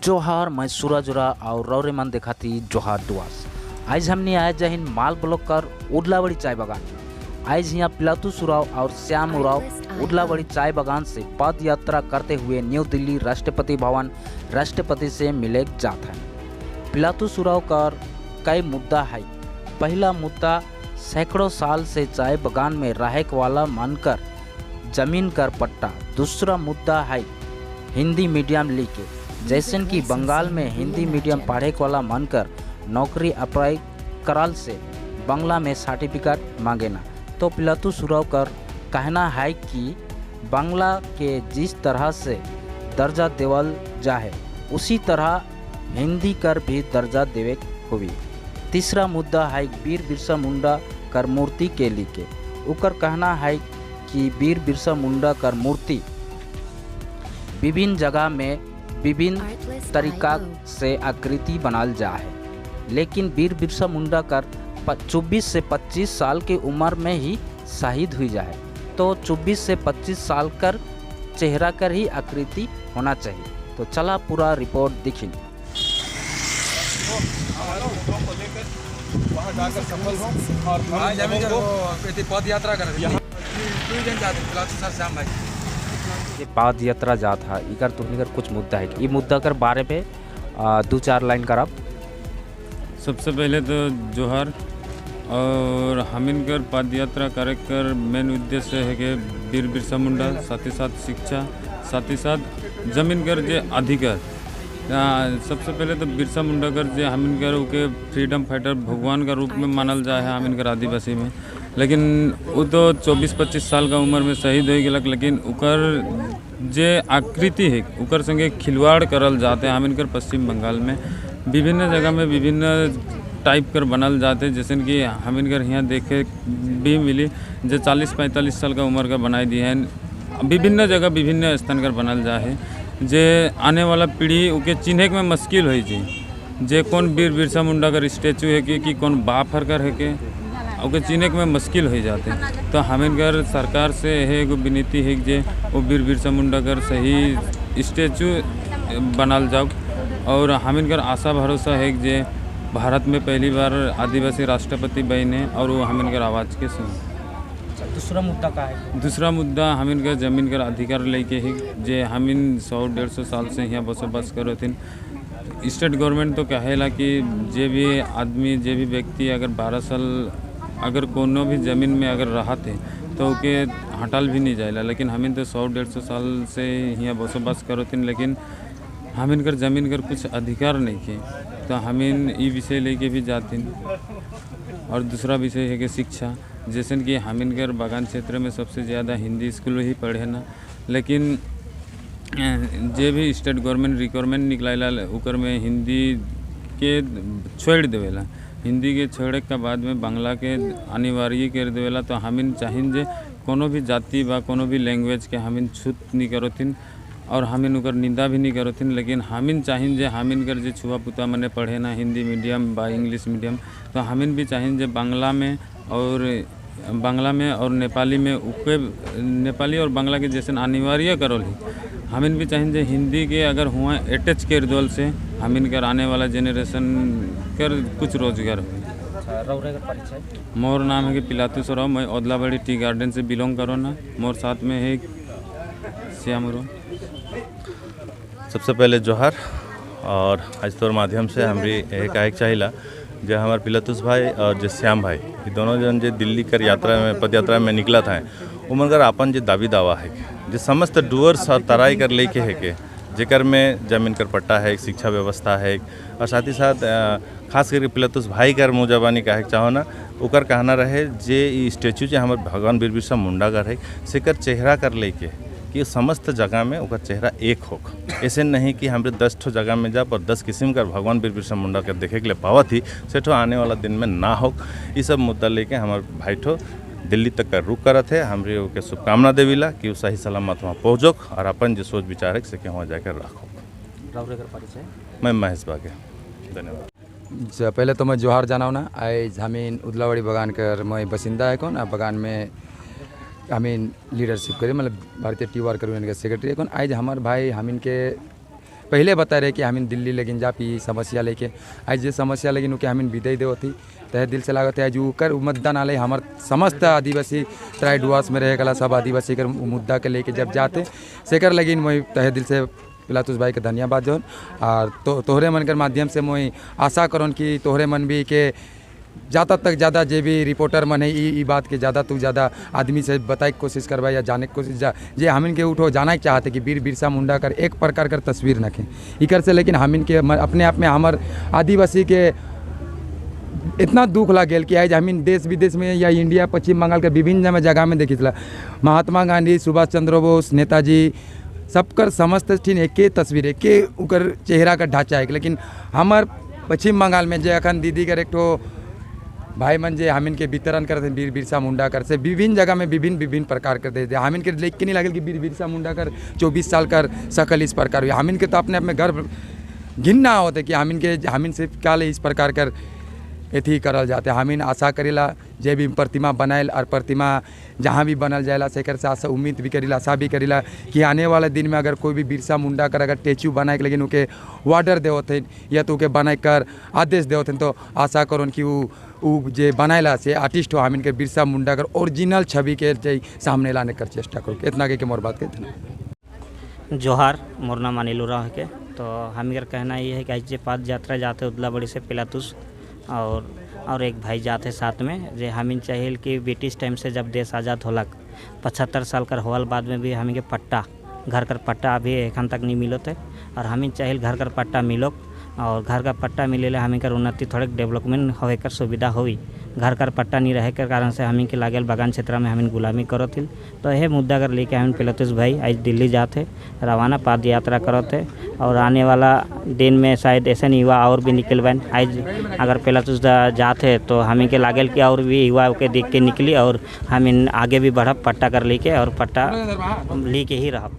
जोहार, मैं सूरज और रौरे मन देखाती जोहार दुआस। आज हमने आए जहिन माल ब्लॉक कर उदलाबड़ी चाय बागान। आज यहाँ पिलातुस उरांव और श्याम उरांव उदलाबड़ी चाय बागान से पद यात्रा करते हुए न्यू दिल्ली राष्ट्रपति भवन राष्ट्रपति से मिले जात है। पिलातुस उरांव कर कई मुद्दा है। पहला मुद्दा, सैकड़ों साल से चाय बागान में रहक वाला मानकर जमीन कर पट्टा। दूसरा मुद्दा है हिंदी मीडियम लेके, जैसन कि बंगाल में हिंदी मीडियम पढ़े वाला मानकर नौकरी अप्लाई कराल से बंगला में सर्टिफिकेट मांगे ना। तो पिलातुस उरांव कर कहना है कि बांग्ला के जिस तरह से दर्जा देवल जाए उसी तरह हिंदी कर भी दर्जा देवे हुई। तीसरा मुद्दा है वीर बिरसा मुंडा कर मूर्ति के लिए। उकर कहना है कि वीर बिरसा मुंडा कर मूर्ति विभिन्न जगह में विभिन्न तरीका से आकृति बनाल जाए, लेकिन वीर बिरसा मुंडा कर 24 से 25 साल की उम्र में ही शहीद हुई जाए, तो 24 से 25 साल कर चेहरा कर ही आकृति होना चाहिए। तो चला पूरा रिपोर्ट दिखी। वहाँ जाकर सफल हो और पद यात्रा कर ये पद यात्रा जात है, इकर तुमनिकर कुछ मुद्दा है। ये मुद्दा कर बारे में दो चार लाइन करब। सबसे पहले तो जोहार। और हमिन कर पद यात्रा करे कर मेन उद्देश्य है कि वीर बिरसा मुंडा, साथ ही साथ शिक्षा, साथ ही साथ जमीन कर जे अधिकार। सबसे पहले तो बिरसा मुंडा कर जे हमिन कर उके फ्रीडम फाइटर भगवान का रूप में मानल जाए है हमिन कर आदिवासी में, लेकिन वो तो 24-25 साल का उम्र में शहीद हो गया, लेकिन उकर जे आकृति है उकर संगे खिलवाड़ करल जाते हैं हमिन कर पश्चिम बंगाल में विभिन्न जगह में विभिन्न टाइप कर बनल जाते हैं। जैसे कि हमिन कर यहाँ देखे भी मिली जो 40-45 साल का उम्र का बनाई दी है, विभिन्न जगह विभिन्न स्थान कर बनल जाए है, जे आने वाला पीढ़ी उके चिन्हे में मुश्किल हो जी जे कौन वीर बिरसा मुंडा कर स्टैचू है कि कौन बाप हर कर है के ओके चिन्हे में मुश्किल हो जाते। तो हमिन कर सरकार से यह एगो विनती है जे वो वीर बिरसा मुंडा कर सही स्टैचू बनाल जाओ। और हमिन कर आशा भरोसा है जे भारत में पहली बार आदिवासी राष्ट्रपति बने और वो हमिन कर आवाज़ के सुन। दूसरा मुद्दा का है? दूसरा मुद्दा हमिन का जमीन का अधिकार लेके ही जे हमिन 100-150 साल से यहाँ बसोबास करो थी। स्टेट गवर्नमेंट तो कहेला कि जे भी आदमी जे भी व्यक्ति अगर 12 साल अगर कोनो भी ज़मीन में अगर रहा थे तो ओके हटाल भी नहीं जाएला, लेकिन हमिन तो 100-150 साल से यहाँ बसोबास करो थी, लेकिन हमिन कर ज़मीन कर कुछ अधिकार नहीं के, तो हमिन ये विषय लेके भी जाती। और दूसरा विषय है कि शिक्षा, जैसे कि हमिन कर बागान क्षेत्र में सबसे ज़्यादा हिंदी स्कूल ही पढ़े ना, लेकिन जे भी स्टेट गवर्नमेंट रिक्वायरमेंट निकलाला उकर में हिंदी के छोड़ देवेला, हिंदी के छोड़े के बाद में बांग्ला के अनिवार्य कर देवेला। तो हमिन चाहिन जे कोनो भी जाति बा कोनो भी लैंग्वेज के हमिन छूत नहीं करोथिन और हमिन उकर निंदा भी नहीं करोथिन, लेकिन हमिन चाहिन जे हमिन कर जे छुआ पुता मने पढ़े ना हिंदी मीडियम बा इंग्लिश मीडियम, तो हमिन भी चाहिन जे बांग्ला में और नेपाली में उके नेपाली और बांग्ला के जैसे अनिवार्य करल ही हमिन भी चाहिन जे हिंदी के अगर हुआ अटैच कर दल से हमिन कर आने वाला जनरेशन कर कुछ रोजगार हो। मोर नाम है कि पिलातुस उरांव, मैं ओदलाबाड़ी टी गार्डन से बिलोंग करो ना, मोर साथ में है श्याम उरांव। सबसे पहले जोहार। और आज तोर माध्यम से हम भी एक कहे चाहिला जो हमारे पिलातुस भाई और जो श्याम भाई ये दोनों जन जो दिल्ली कर यात्रा में पद यात्रा में निकला था उमन कर अपन जो दावी दावा है जो समस्त डुअर्स और तराई कर लेके है के जेकर में जमीन कर पट्टा है, शिक्षा व्यवस्था है, और साथ ही साथ खास करके पिलातुस भाई कर मुँह जबानी कहे चाहो ना उकर कहना रहे जे स्टैचू जो हमारे भगवान वीर बिरसा मुंडा कर है सेकर चेहरा कर लेके कि समस्त जगह में उनका चेहरा एक हो, ऐसे नहीं कि हमरे 10 ठो जगह में जा पर 10 किस्म का भगवान वीर बिरसा मुंडा के देखे के लिए पावा थी सेठो आने वाला दिन में ना हो। ये सब मुद्दा लेके हमारे भाई ठो दिल्ली तक का रुख करत है। हमरे ओके शुभकामना देवीला कि वो सही सलामत वहाँ पहुँचो और अपन जो सोच विचार है से वहाँ जाकर रखो। मैं महेश बागे, धन्यवाद। पहले तो मैं जोहार जाना ना। आज हमीन उदलाबाड़ी बगान कर मैं बसिंदा है कौन बगान में हमीन लीडरशिप करे मतलब भारतीय टी वर्कर यूनियन के सेक्रेटरी कौन। आज हमार भाई हमीन के पहले बता रहे कि हमिन दिल्ली लेकिन जा पी समस्या लेके आज जे समस्या लेकिन ओके हमिन विदाई देवती तहे दिल से लागत है आज ओकर मुद्दा ना ले हमार समस्त आदिवासी तराई डुआस में रहे गला सब आदिवासी कर मुद्दा के लेके जब जाते सेकर लेकिन वही तहे दिल से पिलातुस भाई के धन्यवाद जौन। और तोहरे मन के माध्यम से मुई आशा करोन कि तोहरे मन भी के ज़्यादा तक ज़्यादा जे भी रिपोर्टर मन है ई बात के ज़्यादा तो ज़्यादा आदमी से बताए के कोशिश करवा या जाने के कोशिश जे हमिन के उठो जाना चाहते कि वीर बिरसा मुंडा कर एक प्रकार कर तस्वीर नखें इकर से, लेकिन हमिन के अपने आप में हमार आदिवासी के इतना दुख लागल कि आज हमिन देश विदेश में या इंडिया पश्चिम बंगाल के विभिन्न जगह में देखी महात्मा गांधी, सुभाष चंद्र बोस, नेताजी सबकर समस्त ठिन एके तस्वीर एके उकर चेहरा का ढांचा है। लेकिन हमार पश्चिम बंगाल में जे अखन दीदी कर एक ठो भाई मन जे हमिन के वितरण करते वीर बिरसा मुंडा कर से विभिन्न जगह में विभिन्न विभिन्न प्रकार कर दे हमिन के लेख के नहीं लागल कि वीर बिरसा मुंडा कर 24 साल कर सकल इस प्रकार हुई। हमिन के तो अपने आप में गर्व घिन्ना होते कि हमिन के हमिन से काले इस प्रकार कर एथी करल जाते। हमिन आशा करेला जे भी प्रतिमा बनायल और प्रतिमा जहाँ भी बनल जाएला से आशा उम्मीद भी करेला आशा भी करेला कि आने वाले दिन में अगर कोई भी बिरसा मुंडा कर अगर स्टैचू बनाए के लेकिन उके ऑर्डर देवत या तो उके बनाए कर आदेश देवत तो आशा करोन कि वो जे बनाएला से आर्टिस्ट हो हमिन के बिरसा मुंडा कर ओरिजिनल छवि के सामने लाने कर चेष्टा करो। इतना के मोर बात के धन्यवाद। जोहार, मोर नाम अनिल उरांव है के। तो हमें कहना ये है कि आज जे पद यात्रा जाते उदलाबड़ी से पिलातुस और एक भाई जाते साथ में, जे हमिन चाहिए कि ब्रिटिश टाइम से जब देश आज़ाद होलक 75 साल कर होल बाद में भी हमें के पट्टा घर कर पट्टा अभी एखन तक नहीं मिलत है और हमिन चाहिए घर कर पट्टा मिलो और घर का पट्टा मिले हमें कर उन्नति थोड़े डेवलपमेंट होए कर सुविधा हुई। घर कर पट्टा नहीं रहे के कारण से हमें के लागल बागान क्षेत्र में हमें गुलामी करत हिल। तो यह मुद्दा कर लेके हमें पिलातुस भाई आज दिल्ली जाते रवाना पद यात्रा करत है और आने वाला दिन में शायद ऐसे नहीं युवा और भी निकलबन। आज अगर पिलातुस जाते तो हमें के लागल कि और भी युवा के देख के निकली और हम आगे भी बढ़ब पट्टा कर लेके और पट्टा लेके ही रहब।